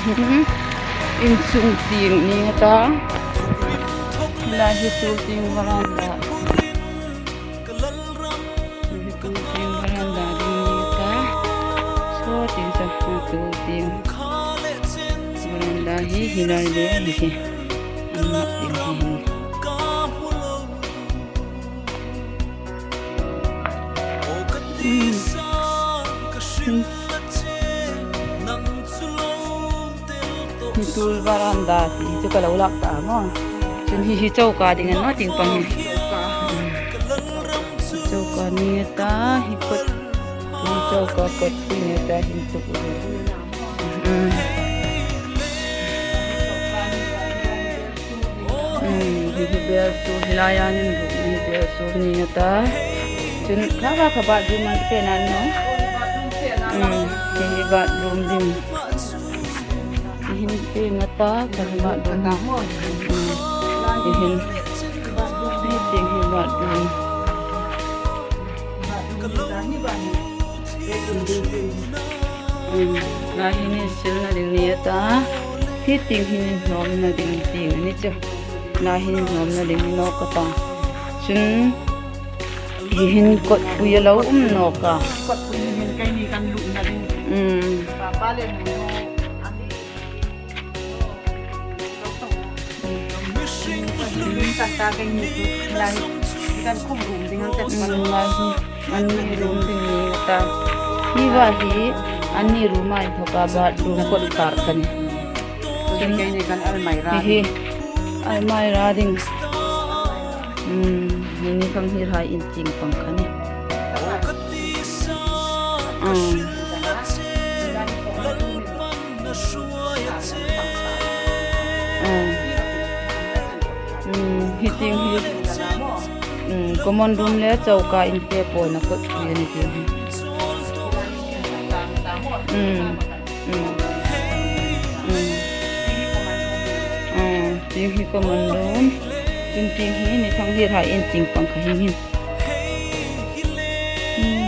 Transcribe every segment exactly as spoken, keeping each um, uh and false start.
Hmm. Insung tieng ni ta. Lai hi tul tieng veranda. Tul tieng veranda ding ni ta. So, tieng sa, tul tieng veranda hi, hi lai le, hi hi. An mak ding hi. Hmm. Hi tul veranda ti chu ka lo lak ta maw. Chun hi hi choka ding an maw tieng pang hi. Choka ni ta hi kot. Hi choka kot ni ta hi tuk. Hmm. Hmm, hi hi bel chu hi lai an inruk hi bel chu ni ta. Chun kha kha kha bathroom an pe nan no. Hmm, hi hi bathroom ding. Hi hin pe nga ta, kha hi bathroom. Hmm, hi hin. Hi tieng hi bathroom. Hmm, lai hi ni silna ding ni ta. Hi tieng hi ni hnawmna ding tieng a ni chu. Lai hi ni hnawmna ding ni nawk a ta. Chun hi hin kotpui a lo um nawk a. Kotpui hin keini kan luhna ding. Hmm. Papa le nu. Kan ta kan ni tu lai kan khum room ding an tet. Hmm, lai hi an ni room ding ni ta. Hi va hi an ni room a inthoka bathroom kot kar ka ni. Chun keini kan almirah. Hi hi almirah ding. Hmm, hi ni khang hi hai in tieng pang ka ni. Hmm. Hmm. Hmm, hi tieng hi. Hmm, common room le choka in pe po na kotpui a ni tieng hi. Hmm. Hmm. Hmm. Hmm, tieng hi common room. Chun tieng hi ni khang hi hai in tieng pang ka hi hin. Hmm.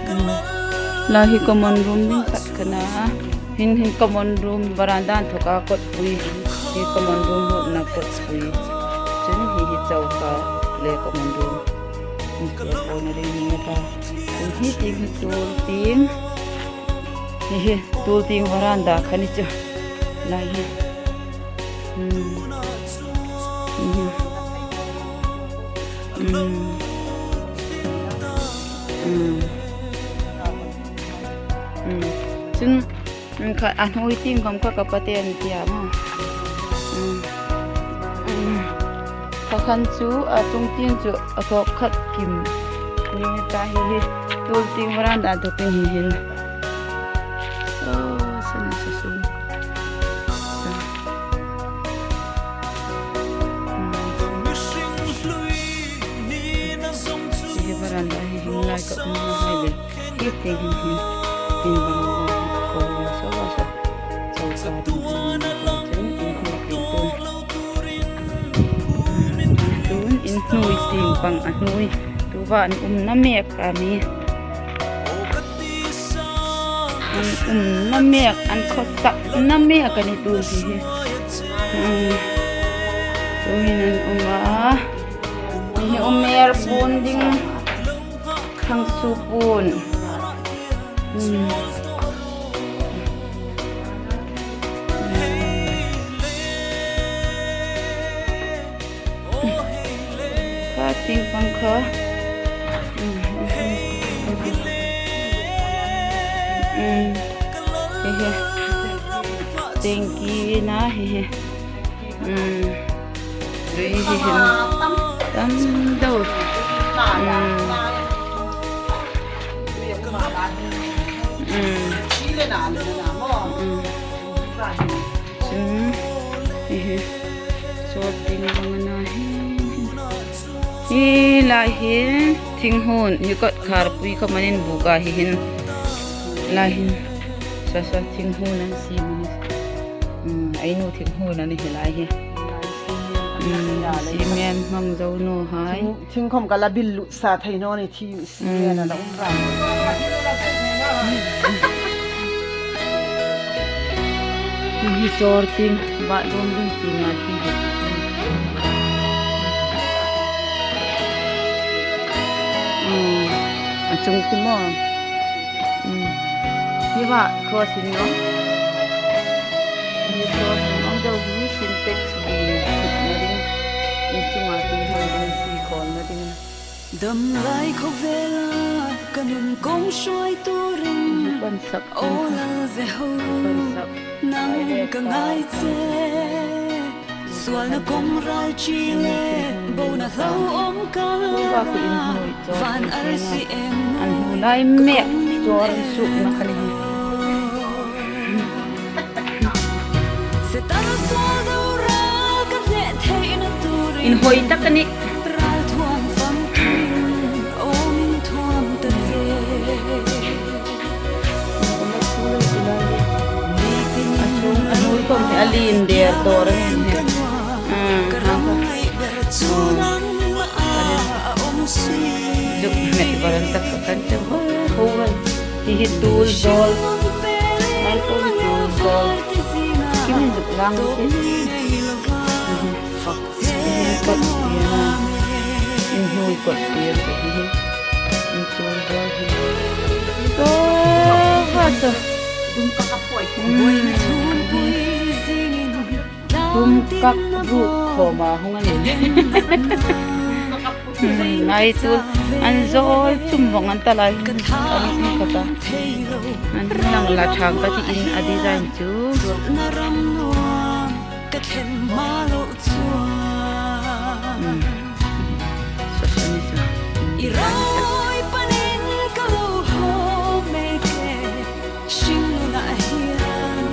Hmm. Lai hi common room ding khat ka na. Hin hin common room veranda inthoka kotpui. Hi common room lutna kotpui. Chun hi hi choka le common room. Hi chu kona ding ni ta. Chun hi tieng hi tul tieng. Hi hi tul tieng veranda ka ni chu. Lai hi. Hmm. Hmm. Hmm. Hmm. Hmm. Chun, hmm, kha, a hnuoi tieng khom kha ka pa te an tia maw. Hmm. Hmm. Kha khan chu, a tung tieng chu, a thawk khat kim. Ni ta hi hi. Tul tieng veranda tu tieng hi hin. So, so, so, so. Hi veranda hi hin lai ka um hai le. Hi tieng hin hin. Hin veranda ko la so la so. So sa tieng hin ko chen in hin tieng tun. Tun in hnuoi tieng pang a hnuoi. Tu va an umna mek a ni. An umna mek, an khawsakna mek a ni tu hi hi. Hmm. Tu hin an um a. Hi hi umer puon ding. Khang su puon. Hmm. Kha tieng pang kha. Hmm. Hi hi. Tengki na hi hi. Hmm. Zui hi hin. Tam deu. Hmm. Hmm. Hmm. Chun, hi hi. Sawt ding bang a na hi. Hi lai hi thinghun, hi kot kharpui khom an inbuk a hi hin. Lai hin. Sa sa thinghun an siem ni. Hmm, ei nu thinghun a ni hi lai hi. Hmm, siem hmang zo naw hai. Thing, thing khom ka la bil lut sa thei naw ni thi. Hmm. Nen a la um ram. Hi chawr tieng, bathroom ding tieng a ti hi. Hmm, a chung ti maw. Hmm. Hi va cross in maw. Hi cross in maw deu hi Sintex ding na ding. In chunga tieng hmang ding si khawlna ding. Dam lai khawvela ka nun kawng hruai turin, Kan sak o lal ze ho, kan sak. Nang ka ngai che. Sualna kawng ral chi le, bona hlau awm ka. Khawva ka inhnuoi chawr van hi arsi em. An hnu lai mek chawr an sukna kha ni hi. Setar sual do ral ka hneh theina turin. Inhawi tak a nih. Ral thuam famkim awm inthuam ta che. A chung a hnuoi khawm hi a lien der dawr a nih. Ah, ka ram ngai ber chu nangma a awm si. Zuk met varan tak ka kan che ho ho ran. Hi hi tul zawl. Ngai po hi tul zawl. Kim zuk lang hi. Fak che ka nuam. Inhnuoi kot tir ka hi hi. In tul zawl hi. Zawl va zawl. Dum ka ka poi. Hmm. Tum kak ruk khawma hung a nih. Hmm, ngai tul an zawl chum vawng an ta lai. An hung ka ta. An hung lang la thang ka ti in a design chu. Hmm. Sawsawni chu. I rai panin ka lo hawm mek e. Hringnuna hian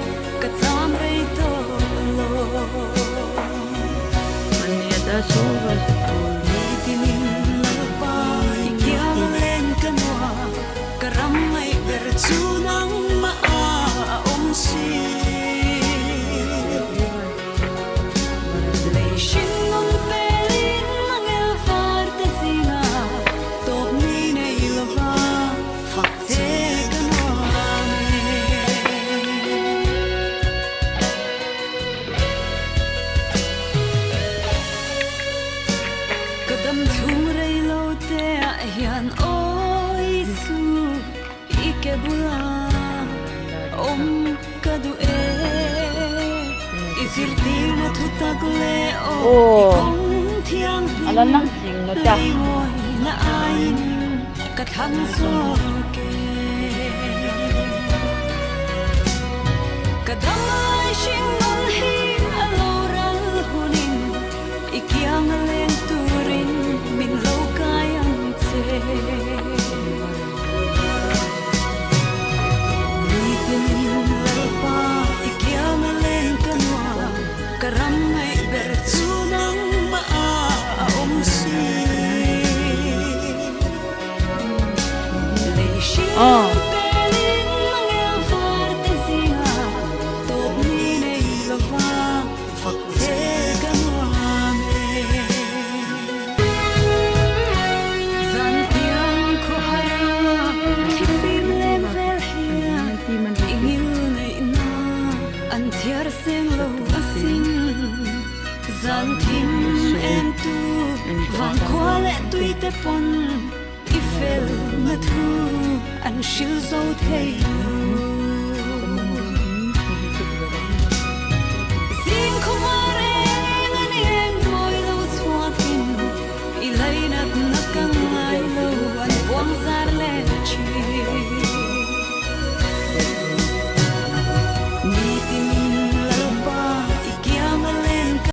ka cham rei tawh lo. An nia da so va sa tu. Ni tinin Lalpa i kiang leng ka nuam, ka ram ngai ber chu nangma a awm si. Lei hring nun pelin nang el var te zinga, tawp ni nei lova, fak che ka nuam e. Ka dam thung rei lo te ah hian awi su i ke bula awm ka duh e. I zirtirna thutak le aw, i kawng thianghlim leimawina aiin ka thlang zawk e. Ka dam lai hringnun hi a lo ral hunin, i kianga leng turin min lo kai ang che. Ni tinin Lalpa i kianga leng ka nuam, ka ram ngai ber chu nangma a awm si. Lei hring pelin nang el var te zinga, tawp ni nei lova, fak che ka nuam e. Zantiang khawhara thlifim lem vel hian i ngilneihna an thiar seng lo asin. Zanthim entu vangkhua leh tuite pawn i felna thu an hril zo thei lo. Zing khawma reng a ni eng mawi lo chhuakin, i lainatna ka ngai lo an puang zar le ṭhin.